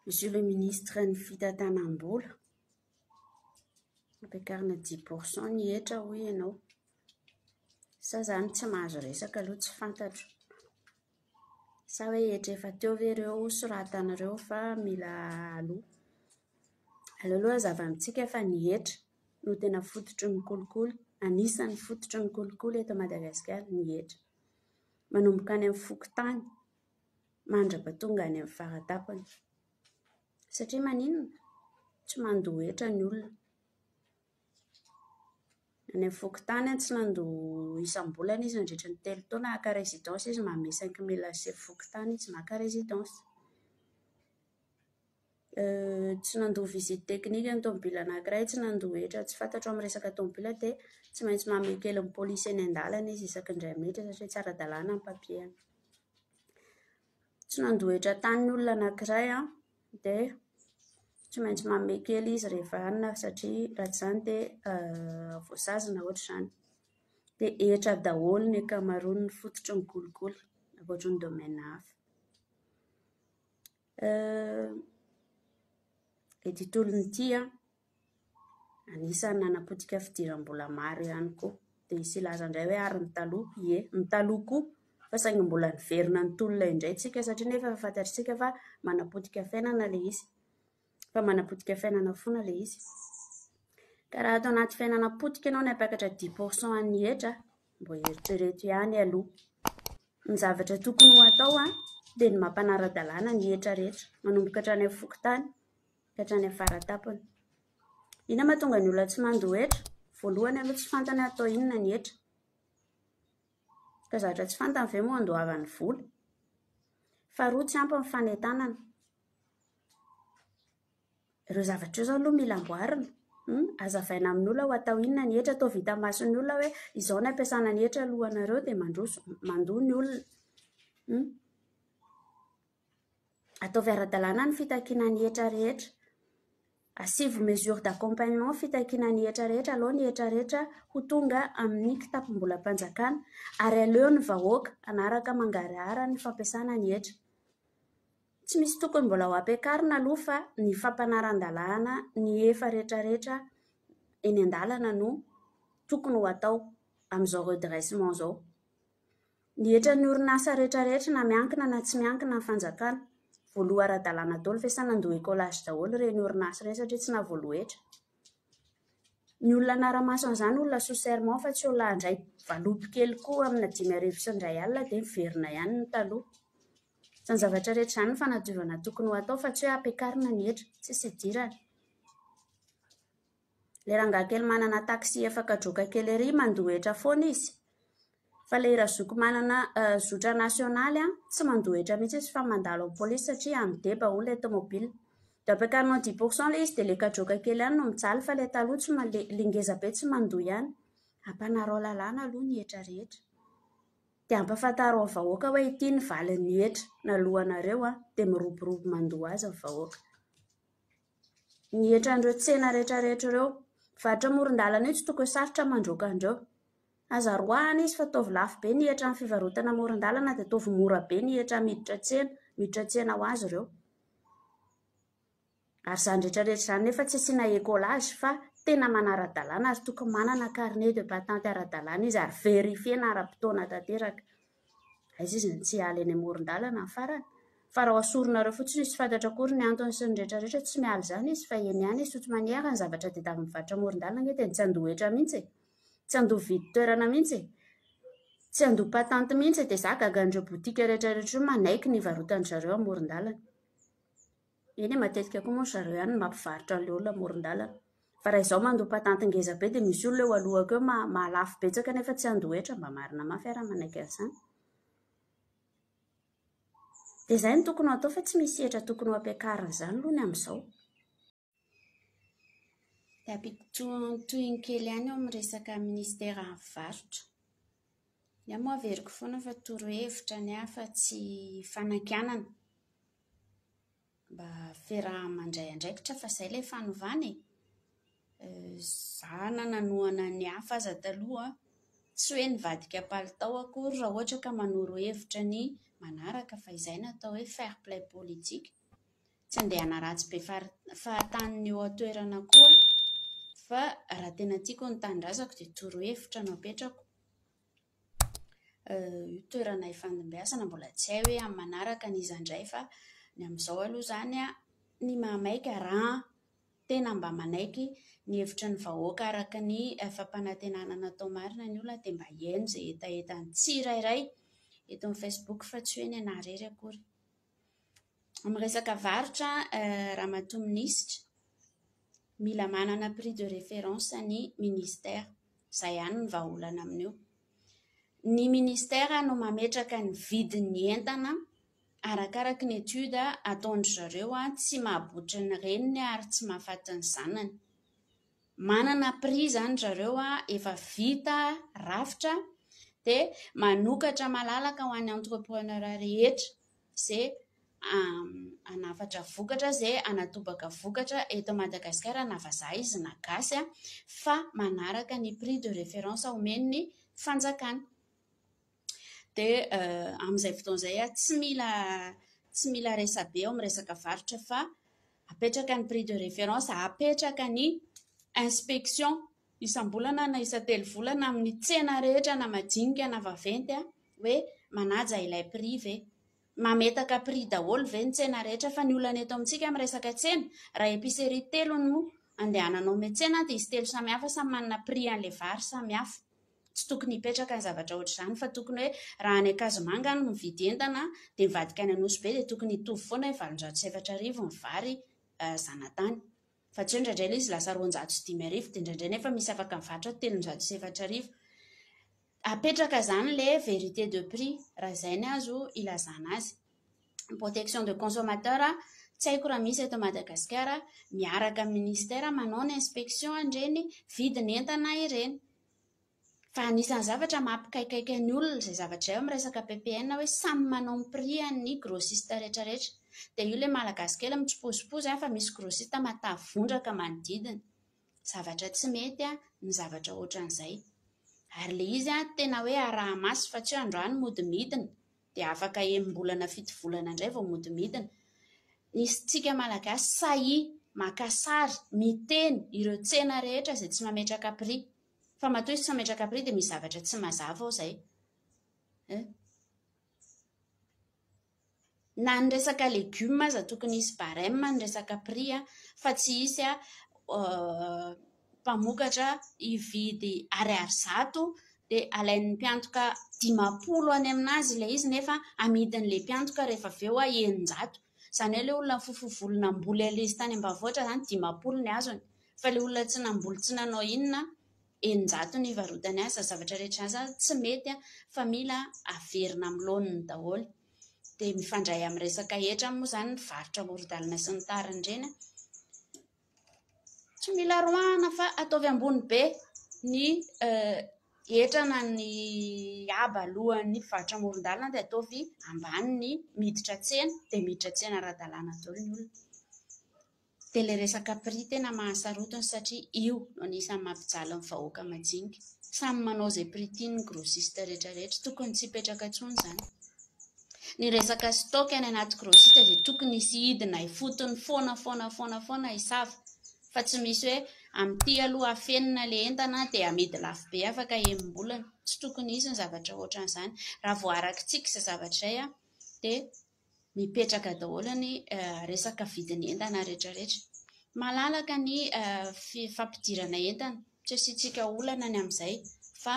Monsieur le ministre ny fitantanam-bola, ampiakarina 10% ny hetra hoy ianao. Sa izany tsy mahazo resaka aloha tsy fantatro. Sa hoe hetra efa teo ve ireo soratanareo fa mila aloa. Aleo aloha hazava amintsika fa ny hetra no tena fototry ny kolikoly, anisan'ny fototry ny kolikoly eto Madagasikara ny hetra. Manomboka any amin'ny fokontany mandra-pahatonga any amin'ny fara-tampony. Satria maninona? Tsy mandoa hetra ny olona. Any amin'ny fokontany tsy nandoa isam-bolana izy nandritra ny 3 taona, haka résidence izy, manome 5000 sefo fokontany izy maka résidence. Tsy nandoa visite technique ny tomobila anankiray, tsy nandoa hetra tsy fantatro amin'ny resaka tomobila dia tsy maintsy manome kely ny polisy eny an-dalana izy isaky ny 1 minitra satria tsy ara-dalàna ny papier-ny. Tsy nandoa hetra tany ny olona anankiray dia tsy maintsy manome kely izy rehefa hanina satria raha tsy izany dia voasazy na ohatr'izany. Dia hetra daholo ny ankamaroan'ny fototry ny kolikoly ankoatry ny domaine hafa. Ity tolona ity anisan'ny nanapotika fidiram-bola maro ihany koa. Dia hisy hilaza indray hoe ary ny taloha? Ie, ny taloha koa fa saingy mbola niverina ny tolona indray tsika satria nefa efa fantatritsika fa manapotika fiainana ilay izy. Fa manapotika fiainana foana ilay izy. Ka raha ato anaty fiainana potika ianao ny hampiakatra 10% an'ny hetra, mba eritrereto ihany aloha. Ny zavatra tokony ho atao dia ny mampanara-dalàna ny hetra rehetra, manomboka hatrany amin'ny fokontany ka hatrany amin'ny fara-tampony. Inona mahatonga ny olona tsy mandoa hetra? Voalohany aloha tsy fantany hoe atao inona ny hetra. Ka zavatra tsy fantany ve moa andoavany vola? Faharoa, tsy ampy ny fanentanana. Ireo zavatra ireo izao aloha mila amboarina. Hazavaina amin'ny olona hoe atao inona ny hetra, ataovy hita mason'ny olona hoe izao ny ampiasana ny hetra alohanareo dia mandroso, mandoa ny olona. Ataovy ara-dalàna ny fitakiana ny hetra rehetra. Asivo mesure d'accompagnement fitakiana ny hetra rehetra, aleo ny hetra rehetra ho tonga amin'ny kitapom-bolam-panjakana ary aleo ny vahoaka hanaraka mangarahara ny fampiasana ny hetra. Tsy misy tokony mbola ho ampiakarina aloha fa ny fampanaran-dalàna ny efa rehetrarehetra eny an-dalana no tokony ho atao amin'izao redressement izao. Ny hetran'ny orinasa rehetrarehetra na miankina na tsy miankina amin'ny fanjakana, voaloa ara-dalàna daholo ve sa nandoa écolage daholo ireny orinasa ireny satria tsy nahavoaloa hetra. Ny olona hanara-maso an'izany olona sous serment fa tsy olona handray valopy kely koa amina 50 sy 1000 dia miverina ihany ny taloha. Izany zavatra rehetra izany ny fanadiovana tokony ho atao fa tsy hoe ampiakarina ny hetra, tsisy idirany. Ilay rangahy kely manana taxi efa kadraoka kely ery mandoa hetra foana izy. Fa ilay razoky manana zotra nasionaly tsy mandoa hetra mihitsy izy fa mandalo amin'ny polisy satria any deba hono ilay tomobila. Dia ampiakarinao 10% ilay izy dia ilay kadraoka kely ihany no mijaly fa ilay taloha tsy ilay ngeza be tsy mandoa ihany. Ampanarao lalàna aloha ny hetra rehetra. Dia ampahafantaro amin'ny vahoaka hoe ity ny valin'ny hetra naloanareo dia miroborobo mandoa azy ny vahoaka. Ny hetran'ireo tsena rehetrarehetra ireo. Mivarotra amoron-dalana io tsy tokony sarotra mandroaka an'ireo. Aza roahana izy fa ataovy lafo be ny hetran'ny fivarotana amoron-dalana dia ataovy mora be ny hetra miditra tsena, miditra tsena ho azy ireo. Ary izany rehetrarehetra izany nefa tsy asiana écolage fa tena manara-dalàna ary tokony manana carnet de patente ara-dalàna izy ary vérifier-na ara-potoana tanteraka. Aiza izy no tsy hiala eny amoron-dalana ny farany? Fa raha hoasorinareo fotsiny izy tsy fantatra akory ny antony sy ny rehetrarehetra, tsy miala izany izy fa eny ihany izy. Toute manière ny zavatra tadiaviny mivarotra amoron-dalana ange dia ny tsy handoa hetra mihitsy e! Tsy handoa vidin-toerana mihitsy e! Tsy handoa patente mihitsy e! Dia za gaga an'ireo boutique rehetrarehetra ireo manaiky ny hivarotan-dry zareo amoron-dalana. Eny e, matetika koa moa ry zareo ihany no mampivarotra an'ilay olona amoron-dalana. Fa raha izaho mandoa patente ngeza be dia misy olona eo alohako eo mahalafo betsaka nefa tsy handoa hetra, mba marina mafy aho raha manaiky an'izany. Dia izay no tokony ho atao fa tsy misy hetra tokony ho ampiakarina izany aloha ny amin'izao. Dia ampiko tohiny kely ihany eo amin'ny resaka minisiteran'ny varotra. Ny ahy moa averiko foana fa torohevitra ny ahy fa tsy fanakianana. Mba fiaraha-mandray andraikitra fa izay ilay fanovana e. Izaho na nanohana ny hafa aza taloha, tsy hoe nivadika palitao akory raha ohatra ka manoro hevitra ny manaraka fa izay no atao hoe fair play politique. Tsy andeha hanaratsy be fahatany ny eo an-toerana koa fa raha tena tiako ny tanindrazako dia torohevitra no apetrako. Io toerana ifandimbiasana mbola tsy hay hoe amin'ny manaraka an'iza indray fa ny amin'izao aloha izany ny mahamaika raha tena mba manaiky ny hevitry ny vahoaka araka ny fampanantenana natao marina ny olona dia mba hihaino izay hetahetan'ny tsirairay eto amin'ny Facebook fa tsy hoe ny anà irery akory. Amin'ny resaka varotra, Ramatoa Minisitra, mila manana prix de référence ny ministère. Izay ihany ny vahaolana amin'io. Ny ministère no mametraka ny vidin'ny entana arakaraky ny étude ataon-dry zareo, tsy mahabotry ny reniny ary tsy mahafaty ny zanany. Manana prix izany ry zareo efa vita rafitra dia manokatra malalaka ho an'ny entrepreneur rehetra izay hanafatra vokatra, izay hanatobaka vokatra eto Madagasikara na vazaha izy na gasy fa manaraka ny prix de référence omen'ny fanjakana. Dia amin'izay fotoana izay tsy mila resabe eo amin'ny resaka varotra fa apetraka ny prix de référence, apetraka ny inspection isam-bolana na isan-telo volana amin'ny tsena rehetra na madinika na vaventy hoe manaja ilay prix ve. Mametaka prix daholo ve ny tsena rehetra fa ny olana eto amintsika amin'ny resaka tsena raha épicerie telo no andehananao miantsena dia izy telo samihafa samy manana prix an'ilay vary samihafa. Tsy tokony hipetraka ny zavatra ohatr'izany fa tokony hoe raha any Ankazomanga no mividy entana dia mivadika any Anosibe dia tokony hitovy foana hoe 1800 ny vary zanatany. Fa tsy hoe indraindray ilay izy lasa 5200 dia indraindray nefa misy afaka mivarotra 304. Apetraka izany ilay vérité de prix raha izay ny azo ilazana azy. Protection de consommateur tsy haiko raha misy eto Madagasikara miaraka amin'ny ministère manao ny inspection an'ireny vidin'entana ireny. Fa anisan'ny zavatra mampikaikaika ny olona izay zavatra izay amin'ny resaka PPN hoe samy manao ny prix an'ny grossiste rehetrarehetra. Dia io ilay malagasy kely mitsipozipozy fa misy grossiste matavy vondraka manodidina. Zavatra tsy mety ny zavatra ohatran'izay. Ary ilay izy tena hoe araha-maso fa tsy hoe androany mody midina dia afaka enim-bolana 7 volana indray vao mody midina. Isika malagasy sahia maka sary miteny ireo tsena rehetra izay tsy mametraka prix. Fa matoa izy tsy mametraka prix dia misy zavatra tsy mazava ao izay. Na ny resaka legioma aza tokony hisy barème ny resaka prix fa tsy hisy mpamokatra hividy 100 ariary dia alain'ny mpiantoka 50 any aminazy ilay izy nefa amidin'ilay mpiantoka rehefa avy eo 600. Izany hoe ilay olona nifofoa volo namboly an'ilay izy tany ambanivohitra izany 50 ny azony. Fa ilay olona tsy namboly tsy nanao inona 600 no ivarotany azy. Izany zavatra rehetra izany tsy mety fa mila averina amin'ny laoniny daholo. Dia mifandray amin'ny resaka hetra moa izany ny varotra amoron-dalana sy ny tariny ireny. Tsy mila roahana fa ataovy ambony be ny hetra na ny haba alohan'ny mpivarotra amoron-dalana dia ataovy ambany ny miditra tsena dia miditra tsena ara-dalàna daholo ny olona. Dia ilay resaka prix tena mahasarotiny satria io no anisan'ny mampijaly ny vahoaka madinika. Samy manao izay prix tiany ny grossiste rehetrarehetra. Tokony tsy hipetraka intsony izany. Ny resaka stock any anaty grossiste dia tokony hisy hidina ifotony foana foana foana foana hisava. Fa tsy misy hoe amin'ity aloha afenina ilay entana dia amidy lafo be afaka enim-bolana. Tsy tokony hisy ny zavatra ohatran'izany. Raha vao arakitsika izay zavatra izay dia mipetraka daholo ny resaka vidin'ny entana rehetrarehetra. Malalaka ny fampidirana entana. Tsy asiantsika olana ny amin'izay fa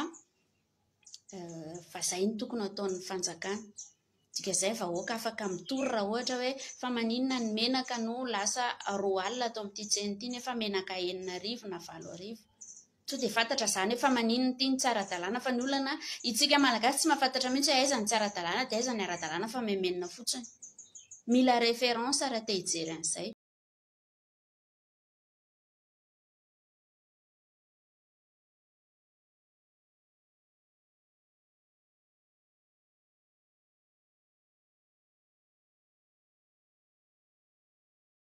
izay no tokony hataon'ny fanjakana. Dikan'izay vahoaka afaka mitory raha ohatra hoe fa maninona ny menaka no lasa 20 alina ato amin'ity tsena ity nefa menaka 6000 na 8000. Sao dia fantatra izany hoe fa maninona ity no tsy ara-dalàna fa ny olana isika malagasy tsy mahafantatra mihitsy hoe aiza ny tsy ara-dalàna dia aiza ny ara-dalàna fa miamenina fotsiny. Mila référence raha te hijery an'izay.